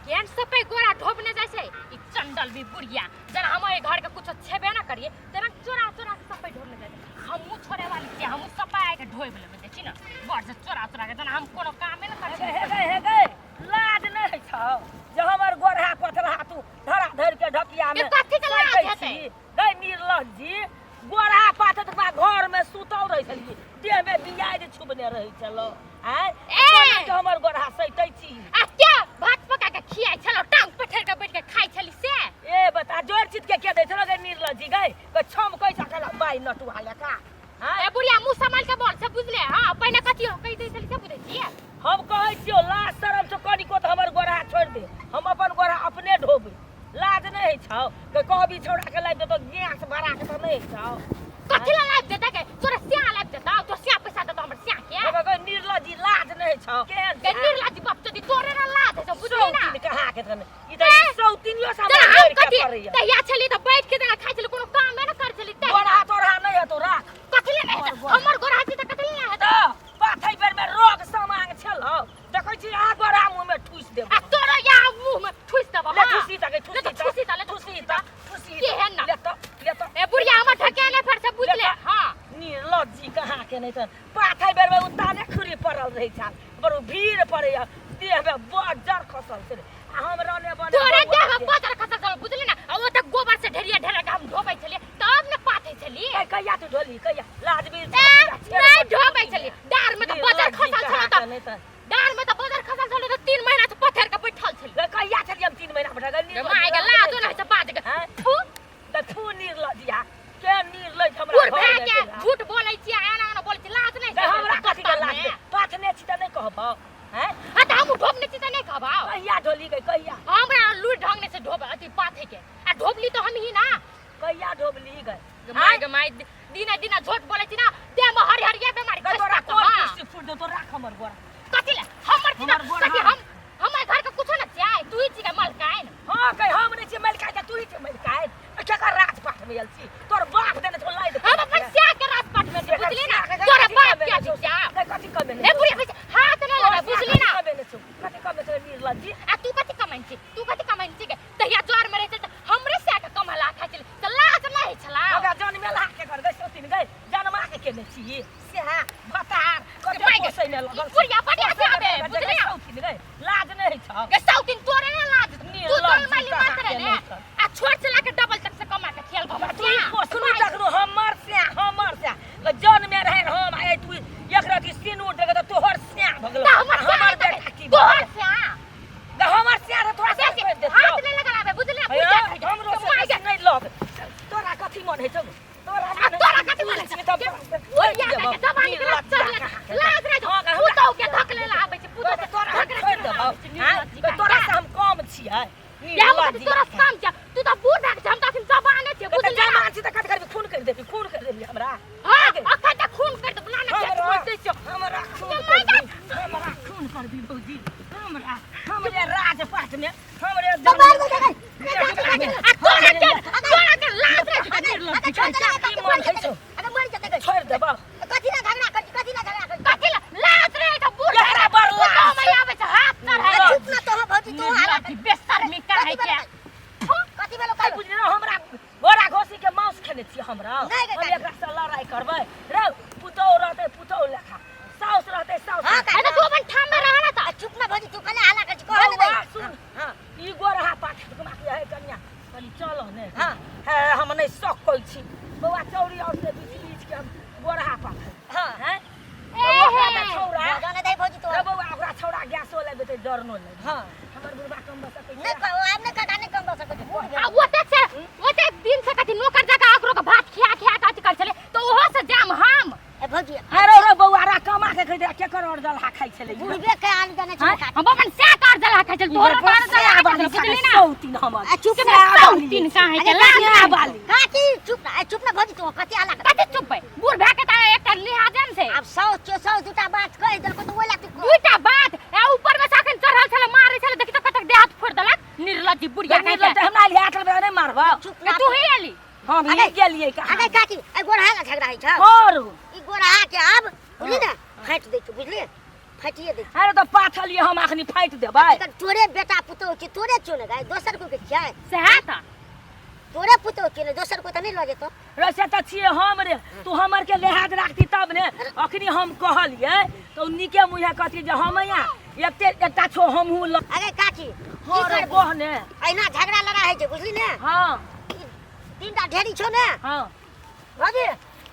केहन सपे गोरा ढोपने जाइ छै ई चंडल भी बुढ़िया। जेना हम एहि घर के कुछो छेबे ना करिए तेना चोरा चोरा के सपे ढोपने जाइ छै। हमहूँ छोड़े वाली छियै, हमहूँ सपा के ढोबि लेबै। देखी ना बड़ से चोरा चोरा के, जेना हम कोनो कामे ना करै हे छियै। गे, हे गे, लाज नहि होइ छौ जे हमर गोरहा पथरहा तू धरा धरि के ढकिया में ये कथी के लाज सैतै हेतै? छी? गै निर्लज जी, गोरहा पाथर तक घर में सुतल रहै छलियै, देह में बियाज छुबने रहै छलो। आँय, ए! कोना के हमर गोरहा सैतै छी? आ के भात पका के खियाइ छलो, टांग पठेर के बैठ के खाइ छली से? ए बता, जोर चित के के दै छलो गै निर्लज जी? गै गै छम कैसा कला बाई नटुआ लेका। आँय? ए बुढ़िया, मुँह संभाल के बोल से, बुझले? हाँ, पहिने कथी हो कहि दै छली से बुझै छियै? हम कहै छियौ, लाज शरम से कनिको तऽ हमर गोरहा छोड़ि दे, हम अपन गोरहा अपने ढोबै। लाज नहि होइ छौ के कहबी छौड़ा के लाबि देतौ गैस भरा के तऽ नहि होइ छौ? कथी ला लाबि देतै गे? तोरा स्या लाबि देतौ? तोर स्या पैसा देतौ हमर स्या के? हे गै निर्लज जी, लाज नहि होइ छौ? केहन गे निर्लज बाप चोदी, तोरे ना लाज होइ छौ, बुझली ना? सौतीन कहा के तने ई तऽ ए! ई सौतीनियो से जेना हमरा हम लड़ि के कथी पड़ैया। तहिया छली तऽ बैठ के जेना खाइ छली, कोनो कामे ना करै छली तहिना। गोरहा तोरहा नहि हेतौ, राख। कथी ले नहि हेतौ? हमर गोरहा छी तऽ कथी ले नहि हेतौ? तऽ पाथै बेर में रोग समांग छलौ, देखै छी आ गोरहा मुँह में ठूस देबौ। आ तोरो या मुँह में ठुसि देबौ। ले हाँ। ठूसी त गे, ले ठूसी तऽ त, ठूसी त, ले तऽ ठूसी त, ठूसी त। केहन ना? ले त, ले त। ए बुढ़िया, हमर ढकेले फेर से, बुझले? ले त। हाँ। निर्लज्जी कहाँ के नहि तऽ पाथै बेर में उताने खुरी पड़ल रहै छल, बड़ भीड़ पड़ैया, देह में बजर खसल छलै आ हम रने बने तोरे बौआ देह में के। बजर खसल छल, बुझली ना? आ ओतऽ गोबर से ढेरिया ढेरिया के हम ढोबै छलियै तब ने पाथै छलियै। कहिया तू ढोली? कहिया? लाजबीर ए, नहि ढोबै छलियै, डार में तऽ बजर खसल छल तऽ, नहि तऽ डार में तऽ बजर खसल छल तऽ 3 महीना से पथेर के बैठल छलियै। गे, कहिया छलियै हम 3 महीना बैठल? गे, गे माय गे, लाजो नहि होइ छै बाज के। आँय? फू। तऽ थू निर्लज्जिया, के निर्लज्ज हमरा बूढ़ घर भए मे के छै। झूठ बोलै छियै, एना एना बोलै छियै, लाज नहि गे, छै हमरा कथी के लाज? में? पाथने छी तऽ नहि कहबौ? हैं? हाँ तऽ हम ढोबने छी तऽ नहि कहबौ? कहिया ढोली गे, कहिया? हमरा लूरि ढंग नहि छै ढोब अथी पाथे के, आ ढोबली तऽ हम ही ना। कहिया ढोबली गे? गे माय, गे माय, दिने दिने झूठ बोलै छी ना, देह में हरिहरिया बेमारी गे, खसि तोरा पड़तौ, कोन हाँ। कुर्सी फूट दे तो राख हमर गोरा। कथी ले हमर छी ना? हमर गोरा। कथी हम हमर घर के कुछो न छियै? तू ही छी के मलकाइन। हाँ गे, हम नहि छियै मलिकाइन तऽ तू ही छियै मलिकाइन। केकर राजपाट में आयल छी? तोर बाप देने छौ लाइद। हम अपन स्या के राजपाट में छी, बुझली ना? तोरा बाप के अथी छियै। कथी कमेने ए बुढ़िया, बेसी हाथ नहि लगा, बुझली ना? कमेने छौ? कथी कमेने छौ निर्लज्जी? आ तू कथी कमाइन छी? तू कथी कमाइन छी गे? तहिया जर में रहै छल तऽ हमरे स्या के कमला खाइ छली तऽ लाज नहि होइ छला? हमरा जनमेला के घर गई सौतीन गई, जनमा के केने छी सेहा भतार कते माय गे, पोसै ने लगल ई बुढ़िया बढ़िया से आबे, बुझली ना? सौतीन गई, लाज नहि होइ छौ? गे सौतीन, तोरे ने लाज, तू निर्लज्ज जनमैली कहाँ मात्र के ने नहि छौ। आ छोट से लाके डबल तक से कमा के खियल हमर तू स्या। पोसलू तखनो हमर स्या, हमर स्या जनमे रहे हम आइ, तू एक रति सिनूर देके तऽ तोहर स्या भऽ गेलौ। तऽ हमर स्या हमर नहि बेटा की तोहर स्या? गे, हमर स्या रे, तोरा बेसी से कहि देतियौ। हाथ नहि लगाबे, बुझली ना? हे, पूजा खाइ के। हमरो से माय गे। बेसी नहि लग। तोरा कथी मन होइ छौ? तोरा आ तोरा कथी मन होइ छौ? तब बुढ़िया के जवानी के चढ़ले लाज रहे हाँ, गे, पुतहु के धकले ला आबै छै, पुतहु के तोरा धकले छोड़ि देबौ आबै छै, आँय? निर्लज्जी का। तोरा से हम कम छियै? या हम कथी तोरा काम छै? तू तऽ बूढ़ भए गेल छै, हम तऽ अखन जवाने छियै, तऽ बुझली ना? जवान छी तऽ कथी करबी? खून करि देबी? खून करि देबी हमरा? हाँ, अखन तऽ खून करि देबौ ना, ना हमरा बोलते छियौ। हमरा खून करबी? हमरा खून करबी भौजी? हमरा हमरे राजपाट में हमरे बाबा, बाबा, आ तोरा के लाज रहे छै? की मन होइ छौ? अरे मरि जेतै गे। छोड़ि देबौ। कथी ला झगड़ा करै छी? कथी ला झगड़ा करै छी? कथी ला लाज रहे छै? बूढ़ एकरा भए बड़ के लाज पुतहु में आबै छै हाथ चढ़ाइ। अरे चुप ना तो भौजी, तू हल्ला निर्लज्जी बेशर्मी काहे के? कथी भेलो? कहि बुझली ना, हमरा घोड़ा घोसी के मांस खेने छियै हमरा? नहि गे हम काकी। एकरा से लड़ाई करबै रे? पुतहु रहतै पुतहु लेखा, साउस रहतै साउस हाँ, लेखा। अरे तू अपन ठाम में रह ना तऽ। आ चुप ना भौजी, तू कने हल्ला करै छी, कहऽ ने बौआ, दही। सुन। हाँ। ई गोरहा पाठ के है कनिया, कनि चल ने। हाँ। हे, हम नहि सकै छी बौआ, चौरी और से बीच बीच के हम गोरहा पाठ। हाँ। हैं? ए ओकरा हे। तऽ छौड़ा जाने दही भौजी तू। रे बौआ, ओकरा छौड़ा गैसो लेबै तऽ जरनो लेबै। हाँ। हमर बुढ़बा कम बसकै नहि छै? आब नहि काका, नहि कम भऽ सकै छै, बूढ़ आ भेल। ओतेक से ओतेक दिन से कथी नौकर जकाँ ओकरो के भात खिया खिया के अथी करै छलै तऽ ओहो से जाम हम। ए भौजी। अरे रे बौआ रा, कमा के खैते, केकर और जलहा खाइ छलै? बुढ़बे के आन देने छै काकी। हम अपन सै कर जला खाइ छलै, तोहरो कर जला खाइ छलै, बुझली ना? सौतीन हमर। आ चुप के ना। सौतीन काहे के? अरे लाज काकी, नहि बाली। काकी चुप ना, ए चुप ना भौजी, तू कथी हल्ला करै? कथी चुप है? बूढ़ भए के तऽ एकटा लिहाजन छै। आब सौ सौ दूटा बात कहि देलको तऽ ओहि ला तू दूटा बात ए ऊपर में से अखन चढ़ल छलै, मारै छलै, देखी तऽ कतक देह हाथ फोड़ि देलक निर्लज्जी बुढ़िया निर्लज्ज काहे के। हमरा लिए हाथ लगबै नहि मारबौ। चुप ए ना। तू ही एली? हम अरे, ही गेलियै कहाँ? अरे काकी, ए गोरहा ला झगड़ा होइ छौ? और ई गोरहा के आब बुझली ने, फाटि दै छौ, बुझली? फाटिए दै अरे तऽ पाथल ये हम अखनी फाटि देबै। एकर तोरे बेटा पुतोह छै, तोरे छौ ने गाय, दोसर कोइ के छियै? सएह तऽ। तोरे पुतोह छियै ने, दोसर कोइ तऽ नहि लऽ जेतौ। रे से तऽ छियै हम रे, तू हमर के लिहाज राखती तब ने। अखनी हम कहलियै तऽ ओ नीके मुँहे कहती जे हम यहाँ एते एकटा छौ हमहूँ ल। अरे काकी, की हँ रे करबी? कह ने। अहिना झगड़ा लड़ाइ होइ छै, बुझली ने? हँ। ई तीनटा ढेरी छौ ने? हँ। भौजी।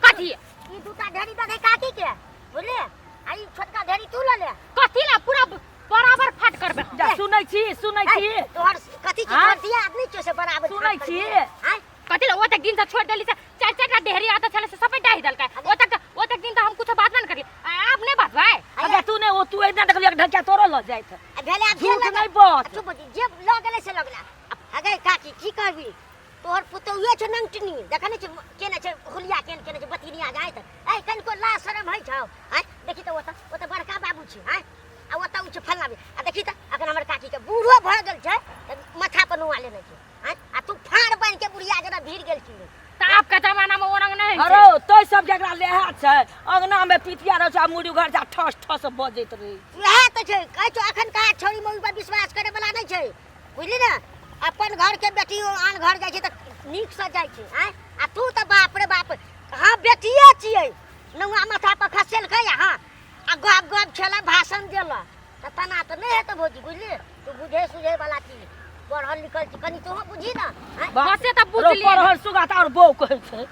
कथी? ई दूटा ढेरी दऽ दे काकी के, बुझली? आ ई छोटका ढेरी तू लऽ ले। कथी ला पूरा बराबर फाट करबे हम। जा सुनै छी, सुनै छी। ऐ, तोहर कथी छी? आँय? तोहर दिया आदमी छौ से बराबर सुनै फाट छी? करबे। आँय? कथी ला ओतेक दिन से छोड़ देली से चारि चारि टा ढेरी आता छले से सबे डाहि देलकै। ओतेक ओतेक दिन तऽ हम कुछो बात नहि करली, आब नहि बाजबै। अगे तू नहि, ओ तू एना देखलियै ढकिया तोरो लऽ जाइत। आ भेलै आब जे झूठ लऽ नहि गेल। बाज। आ चुप, जे लऽ गेलै से लऽ गेलै। अगे काकी की कहबी, तोहर पुतोहुए छौ नंगटनी, देखै नहि छी केने छै हुलिया, केने केने छै बतिनिया जाइत। ऐ कनिको लाज शरम होइ छौ? आँय देखी तऽ, ओतऽ ओतऽ बड़का बाबू छै, आँय आ ओतऽ ओ छै फल्लाँ। आ देखी तऽ अखन हमर काकीके बूढ़ो भऽ गेल छै तऽ माथा पर नुआ लेने छै। आँय आ तू फाड़ बान्हि के बुढ़िया जेना भीड़ गेल छी। तऽ आबके जमाना में ओ रंग नहि होइ छै। अरे तो सब जकरा लेहा छै अंगना में पितिया रहै छै आ मुड़ी घर जा ठस ठस बजैत रहै। वएह तऽ छै, कहै छौ अखन कहाँ छौड़ी मौगी पर विश्वास करे वाला नहि छै, बुझली ने? अपन घर के बेटी आन घर जाइ छै तऽ नीकसँ जाइ छै। आँय आ तू तऽ बाप रे बाप, हँ बेटिए छियै, नौआ माथा पर खसेलकै हँ आ गप गप छेला भाषण देलक तऽ तना तऽ नहि हेतौ भौजी, बुझली? तू बुझे सुझे वाला छी, पढ़ल लिखल छी, कनि तोहो बुझी ने। आँय? हँ, से तऽ बुझलियै। पढ़ल सुगा तऽ आओर बौ कहै छै।